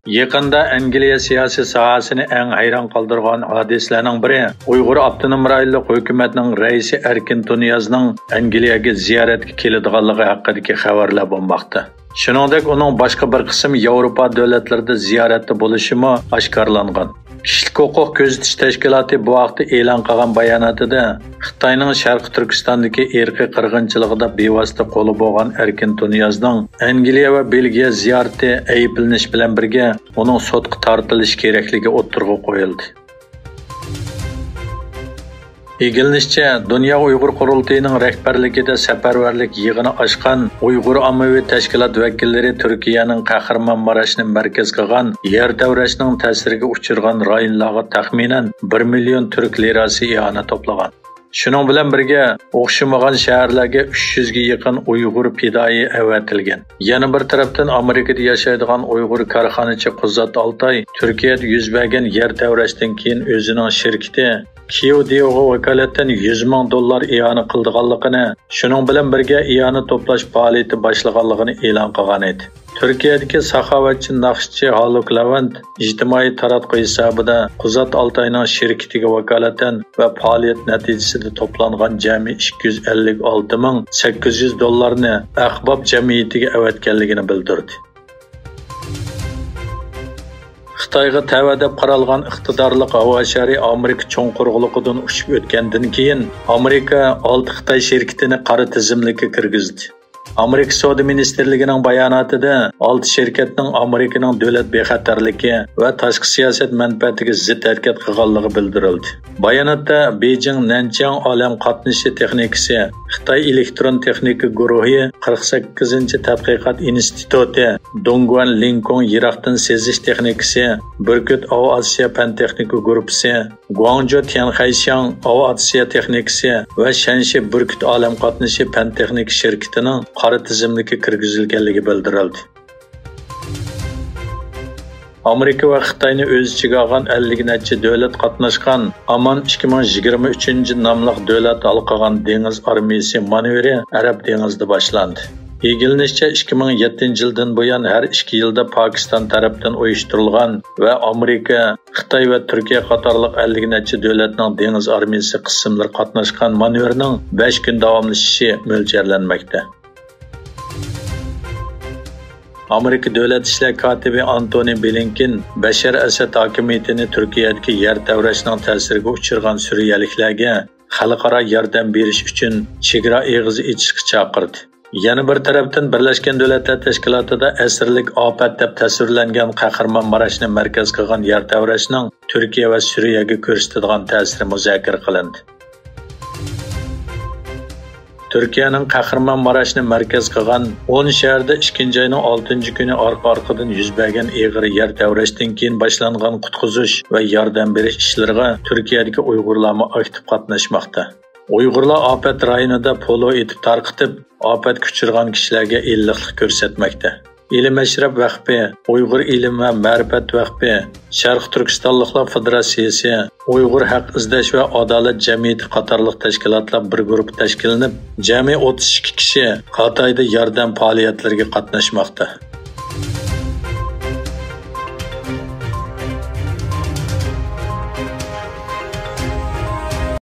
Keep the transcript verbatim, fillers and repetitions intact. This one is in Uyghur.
يېقىندا ئەنگلىيە سىياسىي ساھەسىنى ئەڭ ھەيران قالدۇرغان ھادىسىلەرنىڭ بىرى ئۇيغۇر ئاپتونوم رايونلۇق ھۆكۈمەتنىڭ رەئىسى ئەركىن تۇنىيازنىڭ ئەنگلىيەگە زىيارەتكە كېلىدىغانلىقى ھەققىدىكى خەۋەرلەر بولماقتا. شۇنىڭدەك ئۇنىڭ باشقا بىر قىسىم ياۋروپا دۆلەتلىرىدە زىيارەتتە بولۇشىمۇ ئاشكارىلانغان. كىشىلىك ھوقۇق كۆزىتىش تەشكىلاتى بۇ ھەقتە ئېلان قىلغان باياناتىدا، خىتاينىڭ شەرقىي تۈركىستاندىكى ئىرقىي قىرغىنچىلىقىدا بىۋاسىتە قولى بولغان ئەركىن تۇنىيازنىڭ ئەنگلىيە ۋە بېلگىيە زىيارىتى ئەيىبلىنىش بىلەن بىرگە ئۇنىڭ سوتقا تارتىلىشى كېرەكلىكى ئوتتۇرىغا قويۇلدى. ئىگىلىنىشىچە، دۇنيا ئۇيغۇر قۇرۇلتىيىنىڭ رەھبەرلىكىدە سەپەرۋەرلىك يىغىنى ئاچقان ئۇيغۇر ئاممىۋى تەشكىلات ۋەكىللىرى تۈركىيەنىڭ قەھرىمانماراشنى مەركەز قىلغان يەر تەۋرەشنىڭ تەسىرىگە ئۇچرىغان رايونلارغا تەخمىنەن بىر مىليون تۈرك لىراسى ئىئانە توپلىغان. شۇنىڭ بىلەن بىرگە، ئوخشىمىغان شەھەرلەرگە ئۈچ يۈزگە يېقىن ئۇيغۇر پىدائىي ئەۋەتىلگەن. يەنە بىر تەرەپتىن، ئامېرىكىدا ياشايدىغان ئۇيغۇر كارخانىچى قۇزات ئالتاي تۈركىيەدە يۈز بەرگەن يەر تەۋرەشتىن كېيىن ئۆزىنىڭ شىركىتى كيۇدىيوغا ۋاكالىتەن يۈز مىڭ دوللار ئىئانە قىلىدىغانلىقىنى، شۇنىڭ بىلەن بىرگە ئىئانە توپلاش پائالىيىتى باشلىغانلىقىنى ئېلان قىلغان ئىدى. تۈركىيەدىكى ساخاۋەتچى ناخشىچى ھالۇك لەۋەنت ئىجتىمائىي تاراتقۇ ھېسابىدا قۇزات ئالتاينىڭ شىركىتىگە ۋاكالىتەن ۋە پائالىيەت نەتىجىسىدە توپلانغان جەمئىي ئىككى يۈز ئەللىك ئالتە مىڭ سەككىز يۈز دوللارنى ئەخباب جەمئىيىتىگە ئەۋەتكەنلىكىنى بىلدۈردى. خىتايغا تەۋە دەپ قارالغان ئىقتىدارلىق ھاۋا شارى ئامېرىكا چوڭ قۇرۇقلۇقىدىن ئۇچۇپ ئۆتكەندىن كېيىن، ئامېرىكا ئالتە خىتاي شىركىتىنى قارا تىزىملىككە كىرگۈزدى. ئامېرىكا سودا مىنىستىرلىكىنىڭ باياناتىدا ئالتە شىركەتنىڭ ئامېرىكىنىڭ دۆلەت بىخەتەرلىكى ۋە تاشقى سىياسەت مەنپەئەتىگە زىت ھەرىكەت قىلغانلىقى بىلدۈرۈلدى. باياناتتا بېيجىڭ نەنچياڭ ئالەم قاتنىشى تېخنىكىسى، خىتاي ئېلېكترون تېخنىكا گۇرۇھى قىرىق سەككىزىنچى تەتقىقات ئىنستىتۇتى، دۇڭگۇەن لىنكوڭ يىراقتىن سېزىش تېخنىكىسى، بۈركۈت ئاۋىئاتسىيە پەن تېخنىكا گۇرۇپپىسى، گۇاڭجۇ تيەنخەيشياڭ ئاۋىئاتسىيە تېخنىكىسى ۋە شەنشى بۈركۈت ئالەم قاتنىشى پەن تېخنىكا شىركىتىنىڭ قارا تىزىملىككە كىرگۈزۈلگەنلىكى بىلدۈرۈلدى. ئامېرىكا ۋە خىتاينى ئۆز ئىچىگە ئالغان ئەللىك نەچچە دۆلەت قاتناشقان ئامان ئىككى مىڭ يىگىرمە ئۈچىنچى ناملىق دۆلەت ھالقىغان دېڭىز ئارمىيىسى مانېۋىرى ئەرەب دېڭىزىدا باشلاندى. ئىگىلىنىشىچە، ئىككى مىڭ يەتتىنچى يىلدىن بۇيان ھەر ئىككى يىلدا پاكىستان تەرەپتىن ئۇيۇشتۇرۇلغان ۋە ئامېرىكا، خىتاي ۋە تۈركىيە قاتارلىق ئەللىك نەچچە دۆلەتنىڭ دېڭىز ئارمىيىسى قىسىملىرى قاتناشقان مانېۋىرنىڭ بەش كۈن داۋاملىشىشى مۆلچەرلەنمەكتە. ئامېرىكا دۆلەت ئىشلار كاتىپى ئانتونى بلىنكېن بەشار ئەسەد ھاكىمىيىتىنى تۈركىيەدىكى يەر تەۋرەشنىڭ تەسىرىگە ئۇچرىغان سۈرىيەلىكلەرگە خەلقئارا ياردەم بېرىش ئۈچۈن چېگرا ئېغىزى ئېچىشقا چاقىردى. يەنە بىر تەرەپتىن، بىرلەشكەن دۆلەتلەر تەشكىلاتىدا ئەسىرلىك ئاپەت دەپ تەسۋىرلەنگەن قەھرىمانماراشنى مەركەز قىلغان يەر تەۋرەشنىڭ تۈركىيە ۋە سۈرىيەگە كۆرسىتىدىغان تەسىرى مۇزاكىرە قىلىندى. تۈركىيەنىڭ قەھرىمانماراشنى مەركەز قىلغان ئون شەھەردە ئىككىنچى ئاينىڭ ئالتىنچى كۈنى ئارقا-ئارقىدىن يۈز بەرگەن ئېغىر يەر تەۋرەشتىن كېيىن باشلانغان قۇتقۇزۇش ۋە ياردەم بېرىش ئىشلىرىغا تۈركىيەدىكى ئۇيغۇرلارمۇ ئاكتىپ قاتناشماقتا. ئۇيغۇرلار ئاپەت رايونىدا پولۇ ئېتىپ تارقىتىپ، ئاپەتكە ئۇچرىغان كىشىلەرگە ئىللىقلىق كۆرسەتمەكتە. ئىلىم ئەشرەپ ۋەقپى، ئۇيغۇر ئىلىم ۋە مەرىپەت ۋەقپى، شەرقىي تۈركىستانلىقلار فېدېراتسىيىسى، ئۇيغۇر ھەق ئىزدەش ۋە ئادالەت جەمئىيىتى قاتارلىق تەشكىلاتلار بىر گۇرۇپپا تەشكىللىنىپ، جەمئىي ئوتتۇز ئىككى كىشى خىتايدا ياردەم پائالىيەتلىرىگە قاتناشماقتا.